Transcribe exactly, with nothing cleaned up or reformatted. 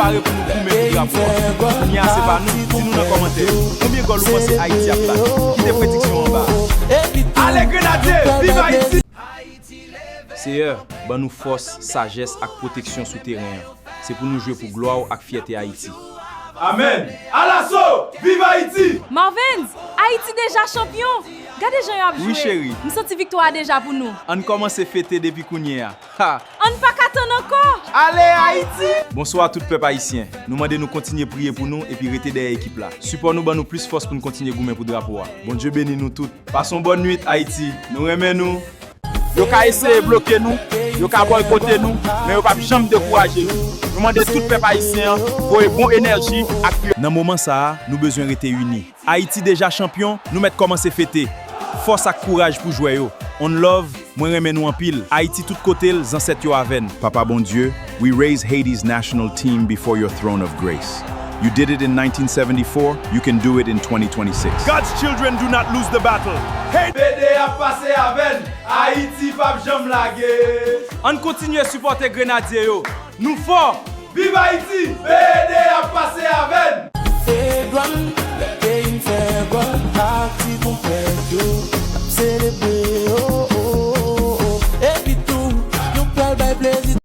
Pare pou nou goumen pou drapo a. Kounye a se pa nou, di nou nan kòmantè yo, konbyen gòl ou panse Ayiti ap bat? Kite prediksyon anba a. Ale Grenadye, viv Ayiti! Seyè, ban nou fòs, sajès ak pwoteksyon sou teren an. Se pou nou jwe pou glwa w ak fyète Ayiti. Amèn! Alaso! Viv Ayiti! Marvens, Ayiti deja chanpyon! Gade jan y ap jwe! Wi cheri. M santi viktwa a deja pou nou. Ann kòmanse fete depi kounye a. Ha! Ann pa ka tann ankò! Ale Ayiti! Bonswa tout pèp ayisyen. Nou mande nou kontinye priye pou nou epi rete dèyè ekip la. Sipò nou ban nou plis fòs pou n kontinye goumen pou drapo a. Bondye beni nou tout. Pase yon bòn nwit Ayiti. Nou renmen nou. Yo ka eseye bloke nou, yo ka bòykote nou, men yo p ap janm dekouraje nou. Nou mande tout pèp ayisyen an voye bon enèji ak. Nan moman sa a, nou bezwen rete ini. Ayiti deja chanpyon, nou mèt kòmanse fete. Fòs ak kouraj pou jwè yo. On love, mwen renmen nou anpil. Ayiti tout kote l, zansèt yo avè n. Papa Bondye, we raise Haiti's national team before your throne of grace. You did it in nineteen seventy-four, you can do it in twenty twenty-six. God's children do not lose the battle. Haiti! P D ap pase avè n, Ayiti p ap janm lage. Ann kontinye sipòte Grenadye yo. Nou fò! Viv Ayiti! P D ap pase avè n! Se dwàn, peyi m fè gòl.